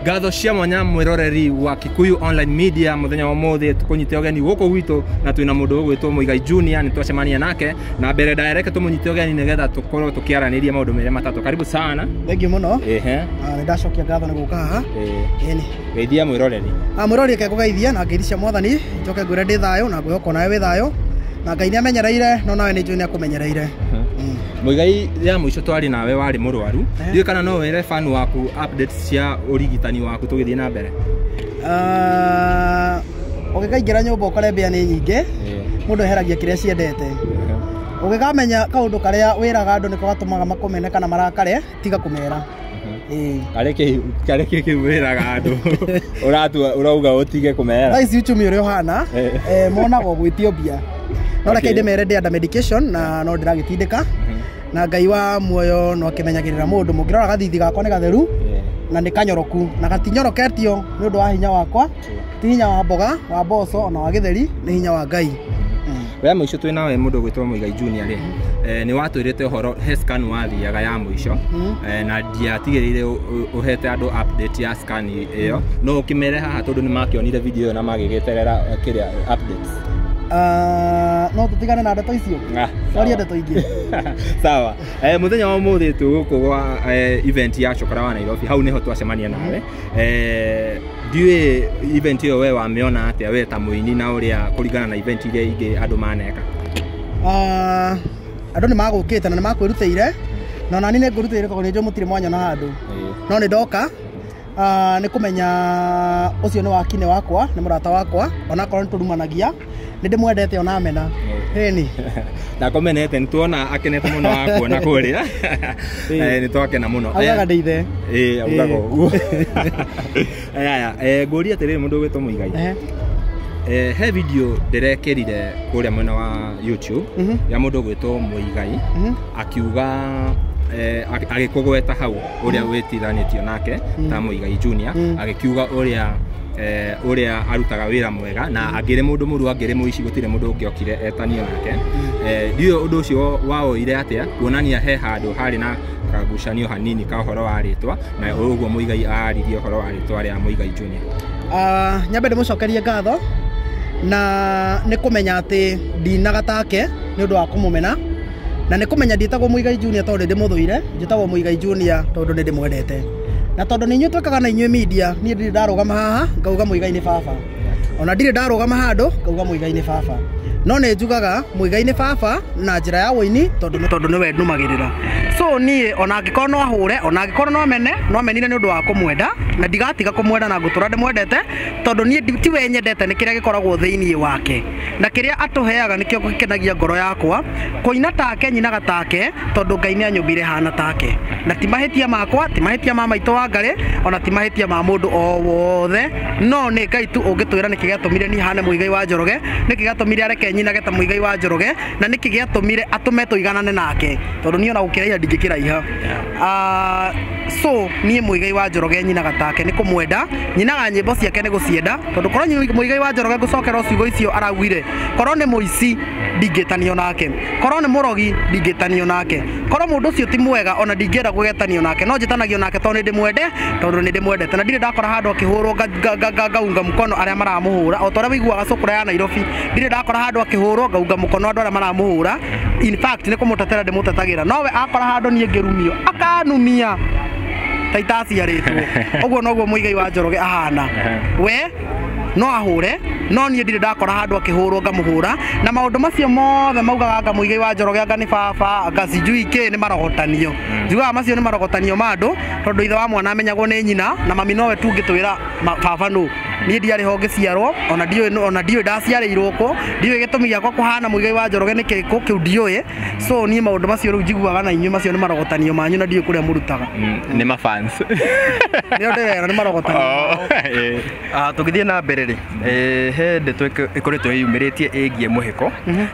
Ngatho cia mwanya mwiroreri wa Kikuyu Online Media muthenya wa muthi tukunyite ugeni guku gwitu na twina mundu ugwitwo Muigai Junior ni twacemania nake na mbere direct tumunyite ugeni nigetha tukorwo tukiaraniria maundu mere matatu. Karibu sana. Thank you muno. Ehe. Ni ndacokia ngatho ni guka haha. Ĩni. Geithia mwiroreri. Mwiroreri ke kugeithia na ngeithia cia mwathani njoke ngwire ndi thayo na ngwihoko nawe wi thayo na Ngai ni amenyereire no nawe ni njui ni akumenyereire. Muigai ya mwisho twari nawe wari murwaru ndiũ kana no wĩre fan waku updates cia ũrigitani waku tũgĩthiĩ na mbere. Ũgĩkaingĩra nyũmba ũkore mbĩa nĩ nyingĩ mũndũ eheragia kĩrĩa ciendete. Ũgĩkamenya kaũndũ karĩa wĩraga andũ nĩko gatũmaga makũmene kana marakare tiga kũmera. Karĩ kĩ wĩraga andũ ũratua ũrauga ũtige kũmera. Thaa ici uchumi ũrĩa ũhana monaga ũgwĩtio mbia. No reke ndĩmere ndĩ under medication na no ndĩragĩtindĩka na Ngai wa muoyo no akĩmenyagĩrĩra mũndũ. Mũngĩrora gathithi gakwa nĩ gatheru na nĩ kanyoroku na gatinyoroketio nĩ ũndũ wa hinya wakwa, ti hinya wa mboga wa mboco ona wa gĩtheri, nĩ hinya wa Ngai. We mũico twĩ nawe mũndũ ũgwĩtwo Muigai Junior rĩ, nĩ watwĩrĩte ũhoro he scan wathiaga ya mũico na ndiatigĩrĩire ũhete andũ update ya scan ĩyo, no ũkĩmere haha tondũ nĩ makĩonire video ĩyo na magĩgĩterera kĩrĩa updates. No tutigane na ndeto icio twarie ndeto ingĩ. Sawa. Muthenya wa umuthi tũgũkũ gwa event ya Cokora wa Nairobi, hau niho twacemania nawe. Ndiũĩ event ĩyo we wamĩona atĩa we ta mũini na ũrĩa kũringana na event iria ingĩ andũ maneka? Andũ nĩ magũkĩte na nĩ makwĩrutĩire na nani nĩ ngũrutĩire tondũ nĩ njũĩ mũtirĩ mwanyona handũ, no nĩ ndoka nĩ kũmenya ũcio nĩ wakine wakwa, nĩ mũrata wakwa, onakorwo nĩ tũrumanagia nĩ ndĩmwendete ona mena. Ĩni ndakomenete nĩ tuona akenete mũno wakuona kũrĩa. Nĩ twakena mũno. Augaga ndĩ ithe. Ĩĩ augaga ũguo. Aya ngũrie atĩrĩrĩ mũndũ ũgwĩtwo Muigai, he video ndĩrekĩrire kũrĩa mwena wa YouTube ya mũndũ ũgwĩtwo Muigai akiuga agĩkũgweta hau ũrĩa wĩtithanĩtio nake ta Muigai Junior, agĩkiuga ũrĩa ũrĩa arutaga wĩra mwega na angĩrĩ mũndũ mũru angĩrĩ mũici gũtirĩ mũndũ ũngĩokire etanio nake. Ndiũĩ ũndũ ũcio waoire atĩa kuonania he handũ harĩ na kagucanio hanini ka ũhoro wa rĩtwa na ũguo Muigai aaririe ũhoro wa rĩtwa rĩa Muigai Junior. Nyambe ndĩmũcokerie ngatho na nĩ kũmenya atĩ ndinaga take nĩ ũndũ wa kũmũmena na nĩ kũmenya ndiĩtagwo Muigai Junior tondũ ndĩmũthũire, njĩtagwo Muigai Junior tondũ nĩ ndĩmwendete na tondũ nĩ inyuĩ twĩkaga na inyuĩ media. Niĩ ndirĩ ndarũgama haha ngauga Muigai nĩ baba, ona ndirĩ ndarũgama handũ ngauga Muigai nĩ baba, no nĩ njugaga Muigai nĩ baba na njĩra ya ũini tondũ nĩwe ndũmagĩrĩra. So niĩ ona angĩkorwo no ahũre ona angĩkorwo no amene no amenire nĩ ũndũ wa kũmwenda na ndigatiga kũmwenda na ngũtũra ndĩmwendete tondũ niĩ tiwe nyendete, nĩ kĩrĩa gĩkoragwo thĩinĩ wake na kĩrĩa atũheaga nĩkĩo gĩkenagia ngoro yakwa. Kũina take nyinaga take tondũ Ngai nĩ anyũmbire hana take, na ti mahĩtia makwa, ti mahĩtia ma maitũ wa Ngarĩ, ona ti mahĩtia ma mũndũ o wothe, no nĩ Ngai tu ũngĩtwĩra nĩkĩ gĩatũmire niĩ hane Muigai wa Njoroge, nĩkĩ gĩatũmire areke nyinage ta Muigai wa Njoroge, na nĩkĩ gĩatũmire atũme tũiganane nake tondũ niĩ ona gũkĩraiha ndingĩkĩraiha. So niĩ Muigai wa Njoroge nyinaga take nĩ kũmwenda, nyinaga nyĩmbo ciake nĩ gũcienda tondũ korwo Muigai wa Njoroge ngũcokera ciugo icio araugire, korwo nĩ mũici ndingĩtanio nake, korwo nĩ mũrogi ndingĩtanio nake, korwo mũndũ ũcio ti mwega ona ndingĩenda gũgetanio nake, no njĩtanagio nake tondũ nĩ ndĩmwende, tondũ nĩ ndĩmwendete na ndirĩ ndakora handũ akĩhũrwo ngaunga mũkono arĩa maramũhũra o ta ũrĩa wĩiguaga cũkũra ya Nairobi, ndirĩ ndakora handũ akĩhũrwo ngaunga mũkono andũ arĩa maramũhũra. In fact nĩ kũmũtetera ndĩmũtetagĩra, nowe akora handũ niĩ ngĩrumio akanumia ta itaciarĩtwo. Ũguo noguo Muigai wa Njoroge ahana, we no ahũre no niĩ ndirĩ ndakora handũ akĩhũrwo ngamũhũra, na maũndũ macio mothe maugaga anga Muigai wa Njoroge anga nĩ baba anga sijui kĩ nĩ marogotanio. Njugaga macio nĩ marogotanio ma andũ tondũ ithe wa mwana amenyagwo nĩ nyina na mami nowe tu ũngĩtwĩra baba nũ. Niĩ ndiarĩ ho ngĩciarwo ona ndiũĩ ndaciarĩirwo kũ, ndiũĩ gĩtũmi gĩakwa kũhana Muigai wa Njoroge nĩ kĩrĩkũ kĩu ndiũĩ. So niĩ maũndũ macio rĩu njiguaga na inyuĩ macio nĩ marogotanio manyu na ndiũĩ kũrĩa mũrutaga. Nĩ mafans nĩo ndĩrera nĩ marogotanio. Tũgĩthiĩ na mbere rĩ, he ndeto ĩkoretwo ĩyumĩrĩtie ĩgiĩ mũhĩko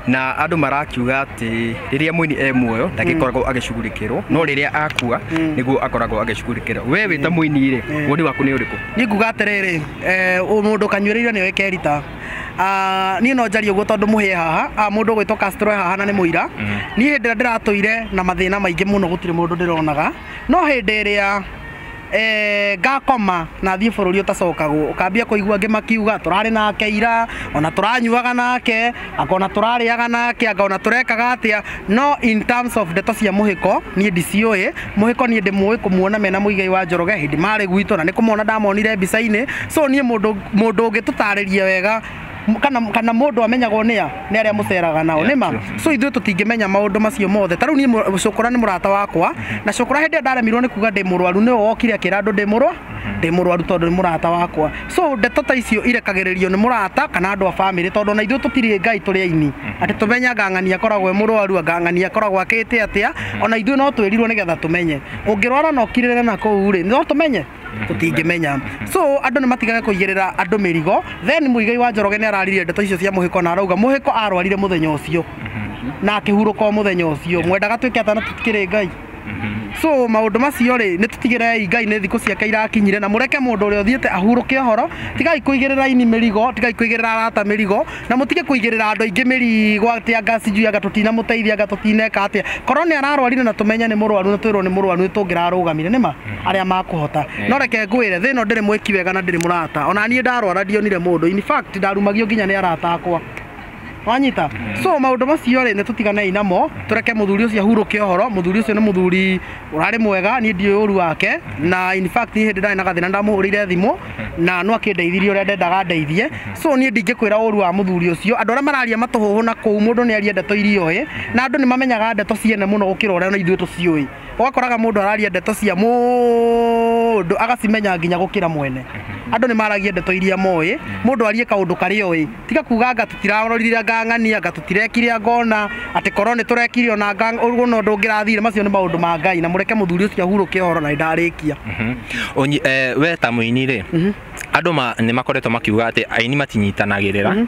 na andũ marakiuga atĩ rĩrĩa mũini e muoyo ndagĩkoragwo agĩcugurĩkĩrwo no rĩrĩa akua nĩguo akoragwo agĩcugurĩkĩrwo. We wĩ ta mũini rĩ, woni waku nĩ ũrĩkũ? Niĩ nguga atĩrĩrĩ, mũndũ kanyuĩrĩire nĩoĩ kerita. Niĩ no njarie ũguo tondũ mũhĩe haha, mũndũ ũgwĩtwo Castro haha na nĩ mũira. Niĩ hĩndĩ ĩrĩa ndĩratũire na mathĩna maingĩ mũno gũtirĩ mũndũ ndĩronaga, no hĩndĩ ĩrĩa Ngakoma na thiĩ bũrũri ũtacokagwo ũkambia kũigua angĩ makiuga tũrarĩ nake ira ona tũranyuaga nake akona tũrarĩaga nake anga ona tũrekaga atĩa. No in terms of ndeto cia mũhĩko niĩ ndiciũĩ. Mũhĩko niĩ ndĩmũĩ kũmuona mena Muigai wa Njoroge hĩndĩ marĩ gwitũ na nĩ kũmona ndamonire mbica-inĩ. So niĩ mũndũ ũngĩtũtarĩria wega kana mũndũ amenyagwo nĩa nĩ arĩa mũceraga nao nĩma. So ithuĩ tũtingĩmenya maũndũ macio mothe. Ta rĩu niĩ Cũkũra nĩ mũrata wakwa na Cũkũra hĩndĩ ĩrĩa ndaremirwo nĩ kuga ndĩ mũrwaru nĩwe wokire akĩra andũ ndĩ mũrwaru tondũ nĩ mũrata wakwa. So ndeto ta icio irekagĩrĩrio nĩ mũrata kana andũ a bamĩrĩ tondũ ona ithuĩ tũtirĩ Ngai tũrĩ aini atĩ tũmenye anga ng'ania akoragwo e mũrwaru anga ng'ania akoragwo akĩte atĩa. Ona ithuĩ no twĩrirwo nĩgetha tũmenye. Ũngĩrwara na ũkirĩre na kũu rĩ no tũmenye tũtingĩmenya. So andũ nĩ matigage kũigĩrĩra andũ mĩrigo. Then Muigai wa Njoroge nĩ araririe ndeto icio cia mũhĩko na arauga mũhĩko arwarire mũthenya ũcio na akĩhurũka o mũthenya ũcio. Mwendaga twĩke atĩa na tũtikĩrĩ Ngai. So maũndũ macio rĩ nĩ tũtigĩrei Ngai nĩ thikũ ciake irakinyire na mũreke mũndũ ũrĩa ũthiĩte ahurũke ũhoro. Tigai kũigĩrĩra ini mĩrigo, tigai kũigĩrĩra arata mĩrigo na mũtige kũigĩrĩra andũ aingĩ mĩrigo atĩ anga sijui anga tũtinamũteithia anga tũtineka atĩa. Korwo nĩ ararwarire na tũmenye nĩ mũrwaru na twĩrwo nĩ mũrwaru nĩ tũngĩrarũgamire nĩma arĩa makũhota. No reke ngwĩre thĩ ĩno ndĩrĩ mwĩki wega na ndĩrĩ mũrata. Ona niĩ ndarwara ndionire mũndũ. In fact ndarumagio nginya nĩ arata akwa. Wanyita. So maũndũ macio rĩ nĩ tũtiganei namo tũreke mũthuri ũcio ahurũke ũhoro. Mũthuri ũcio nĩ mũthuri ũrarĩ mwega niĩ ndiũĩ ũru wake na in fact niĩ hĩndĩ ndarĩ na gathĩna ndamũhũrĩire thimũ na no akĩndeithirie ũrĩa ndendaga ndeithie. So niĩ ndingĩkwĩra ũru wa mũthuri ũcio. Andũ arĩa mararia matũhũhũ na kũu mũndũ nĩ arie ndeto iria oĩ na andũ nĩ mamenyaga ndeto ciene mũno gũkĩra ũrĩa ona ithuĩ tũciũĩ. Ũgakoraga mũndũ araria ndeto cia mũndũ agacimenya nginya gũkĩra mwene. Andũ nĩ maragia ndeto iria moĩ, mũndũ arie kaũndũ karĩa oĩ. Tiga kuga anga tũtirarorire anga ng'ania anga tũtirekire ngona atĩ korwo nĩ tũrekire ona anga ũguo no ndũngĩrathire. Macio nĩ maũndũ ma Ngai na mũreke mũthuri ũcio ahurũke ũhoro na nĩndarĩkia. We ta mũini rĩ andũ nĩ makoretwo makiuga atĩ aini matinyitanagĩrĩra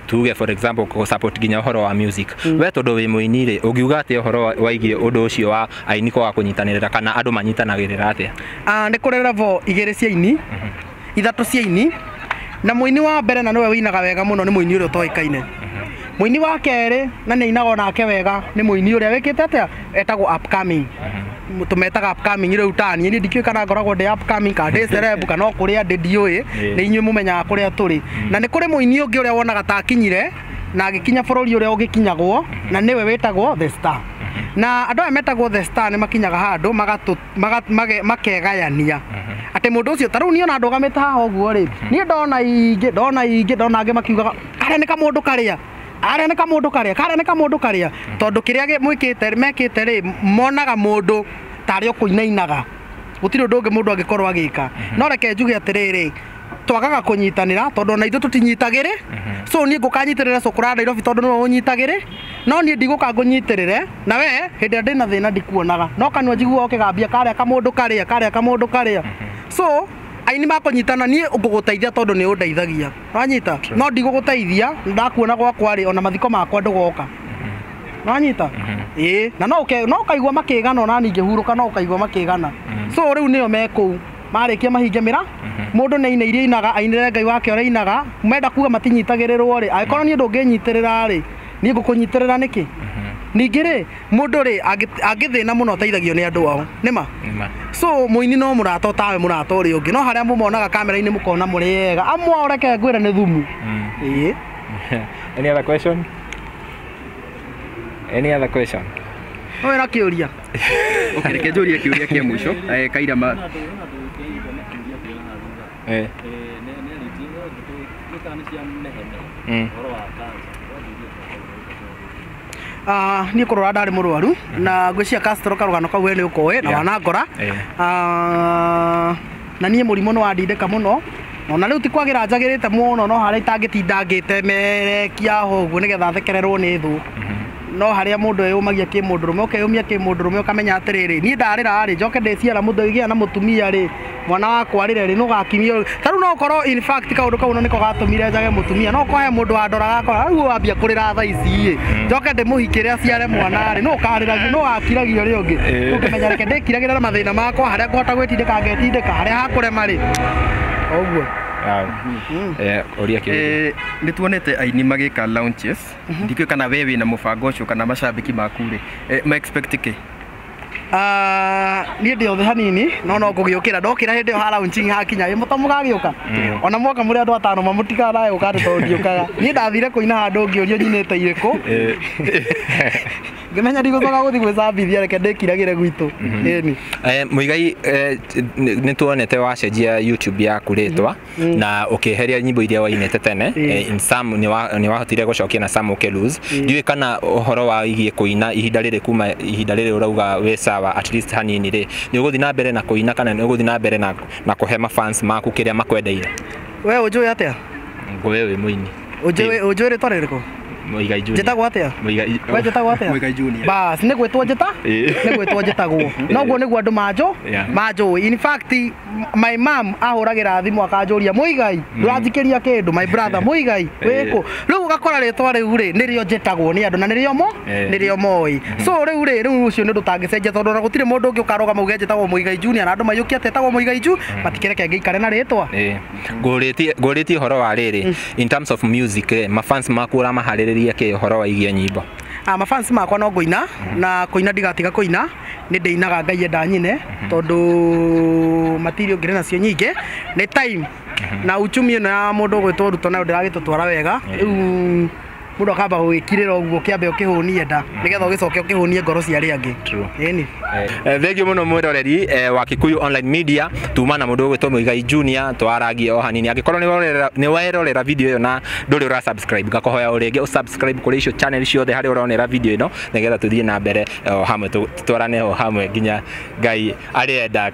tuge for example kũ support nginya ũhoro wa music. We tondũ wĩ mũini rĩ ũngiuga atĩ ũhoro waigie ũndũ ũcio wa aini kwaga kũnyitanĩrĩra kana andũ manyitanagĩrĩra atĩa? Nĩ kũrĩ level igĩrĩ cia aini, ithatũ cia aini na mũini wa mbere na nĩwe wĩinaga wega mũno nĩ mũini ũrĩa ũtoĩkaine. Mũini wa kerĩ na nĩ ainaga onake wega nĩ mũini ũrĩa wĩkĩte atĩa etagwo upcoming. Tũmetaga upcoming rĩu ta niĩ ndikĩũĩ kana ngoragwo ndĩ upcoming kana ndĩ celeb kana o kũrĩa ndĩ ndiũĩ, nĩ inyuĩ mũmenyaga kũrĩa tũrĩ. Na nĩ kũrĩ mũini ũngĩ ũrĩa wonaga ta akinyire na agĩkinya bũrũri ũrĩa ũgĩkinyagwo na nĩwe wĩtagwo the star. Na andũ aya metagwo the star nĩ makinyaga handũ makegayania atĩ mũndũ ũcio ta rĩu niĩ ona ndũgamĩte haha ũguo rĩ niĩ ndona ingĩ ndona ingĩ ndona angĩ makiugaga karĩa nĩ kamũndũ karĩa arĩa nĩ kamũndũ karĩa karĩa nĩ kamũndũ karĩa tondũ kĩrĩa mwĩkĩte mekĩte rĩ monaga mũndũ tarĩ o kũinainaga gũtirĩ ũndũ ũngĩ mũndũ angĩkorwo agĩka. No reke njuge atĩrĩrĩ twagaga kũnyitanĩra tondũ ona ithuĩ tũtinyitagĩrĩ. So niĩ ngũkanyitĩrĩra Cũkũra Nairobi tondũ nĩwe ũnyitagĩrĩ no niĩ ndigũka ngũnyitĩrĩre na we hĩndĩ ĩrĩa ndĩna thĩna ndikuonaga no kanua njiguaga ũkĩgambia karĩa kamũndũ karĩa karĩa kamũndũ karĩa. So aini makũnyitana niĩ ngũgũteithia tondũ nĩ ũndeithagia wanyita no ndigũgũteithia ndakuona gwakwa rĩ ona mathiko makwa ndũgoka wanyita ĩĩ na no ũkaigua makĩgana ona niĩ ngĩhurũka no ũkaigua makĩgana. So rĩu nĩo me kũu marĩkia mahinge mĩra mũndũ nĩ aine iria ainaga ainĩre Ngai wake ũrĩa ainaga menda kuga matinyitagĩrĩrwo rĩ angĩkorwo niĩ ndũngĩnyitĩrĩra rĩ niĩ ngũkũnyitĩrĩra nĩkĩ? Ningĩ rĩ mũndũ rĩ angĩthĩna mũno ateithagio nĩ andũ ao nĩma. So mũini no mũrata ũtawe mũrata ũrĩa ũngĩ no harĩa mũmonaga kamera-inĩ mũkona mũrĩ ega amwe ao reke ngwĩre nĩ thumu. Ĩĩ. Any other question? Any other question? No wĩna kĩũria. Okay, reke njũrie kĩũria kĩa mũico Kaira ma Niĩ kũrora ndarĩ mũrwaru na ngwĩciria Castro karũgano kau we nĩ ũkoĩ na wanangora na niĩ mũrimũ nĩ wandindĩka mũno ona rĩu ti kwagĩra njagĩrĩte mũno no harĩa itangĩtinda ngĩtemerekia ho ũguo nĩgetha thekererwo nĩ thũ. No harĩa mũndũ eyũmagia kĩ mũndũrũme ũkeyũmia kĩ mũndũrũme ũkamenya atĩrĩrĩ niĩ ndarĩra rĩ njoke ndĩciara mũndũ gĩa na mũtumia rĩ mwana wakwa rĩrĩ rĩ nũgakinyio ta rĩu no ũkorwo in fact kaũndũ kau nĩko gatũmire njage mũtumia no ũkorwo he mũndũ wandoraga akora rĩu wambia kũrĩra thaa ici ĩ njoke ndĩmũhikĩre aciare mwana rĩ nũ ũkarĩragio nũ wakiragio ũrĩa ũngĩ ũkĩmenya reke ndĩkiragĩra na mathĩna makwa harĩa ngũhota gwĩtindĩka ngetindĩka harĩa hakũrema rĩ ũguo. Nĩ tuonete aini magĩka launches ndikĩũĩ kana we wĩna mũbango ũcio kana macambĩki maku rĩ ma expect kĩ? Niĩ ndĩ othe hanini no no ngũgĩũkĩra ndokĩra hĩndĩ ĩyo ha launching hakinya ĩ mũta mũgagĩũka ona mwoka mũrĩ andũ atano mamũtikanae gũka atĩ tondũ ndiũkaga. Niĩ ndathire kũina handũ ngĩũrio nyinĩte irĩkũ, ngĩmenya ndigũcoka gũthiĩ gwĩcambithia, reke ndĩkiragĩre gwitũ. Ĩni. Muigai, nĩ tuonete wacenjia YouTube yaku rĩtwa na ũkĩeheria nyimbo iria wainĩte tene. In some nĩ wahotire gũcokia na some ũkĩ lose. Ndiũĩ kana ũhoro wa igie kũina ihinda rĩrĩ, kuma ihinda rĩrĩ ũrauga wĩ sawa at least hanini rĩ, nĩ ũgũthiĩ na mbere na kũina kana nĩ ũgũthiĩ na mbere na kũhe mafans maku kĩrĩa makwendeire? We ũnjũĩ atĩa? Ngũĩ wĩ mũini. Ũnjũĩ rĩtwa rĩrĩkũ? Muigai Junior. Njĩtagwo atĩa? Muigai. We njĩtagwo atĩa? Muigai Junior. Bas, nĩ gwĩtwo njĩta? Nĩ gwĩtwo njĩtagwo. Noguo nĩguo andũ manjũ manjũĩ. In fact, my mom ahũragĩra thimũ akanjũria, Muigai, ndũranjikĩria kĩndũ, my brother Muigai, wĩkũ? Rĩu ũgakora rĩtwa rĩu rĩ, nĩrĩo njĩtagwo nĩ andũ na nĩrĩo mo nĩrĩo moĩ. So rĩu rĩ, rĩu ũcio nĩ ũndũ ũtangĩcenjia tondũ ona gũtirĩ mũndũ ũngĩ ũkarũgama uge njĩtagwo Muigai Junior na andũ maiyũkie atĩ etagwo Muigai Junior, matikĩreke ngĩikare na rĩtwa. Ngũrĩtie ũhoro wa rĩrĩ, in terms of music rĩ, mafans maku ũramaharĩrĩria kĩ ũhoro wa igie nyimbo? Mafans makwa no ngũina na kũina, ndigatiga kũina, nĩ ndĩinaga Ngai enda nyine tondũ material ngĩrĩ nacio nyingĩ, nĩ time na uchumi ĩno ya mũndũ ũgwĩtwo Ruto nayo ndĩragĩtũtwara wega. Rĩu mũndũ akamba gũgĩkirĩra ũguo kĩambe ũkĩhũnie nda nĩgetha ũgĩcoke ũkĩhũnie ngoro cia arĩa angĩ. Ĩni. Thengiũ mũno mwĩroreri wa Kikuyu Online Media, tuma na mũndũ ũgwĩtwo Muigai Junior, twaragie o hanini. Angĩkorwo nĩ werorera video ĩyo na ndũrĩ ũra subscribe, ngakũhoya o rĩngĩ ũsubscribe kũrĩ icio channel ciothe harĩa ũronera video ĩno nĩgetha tũthiĩ na mbere o hamwe, tũtwarane o hamwe nginya Ngai arĩenda.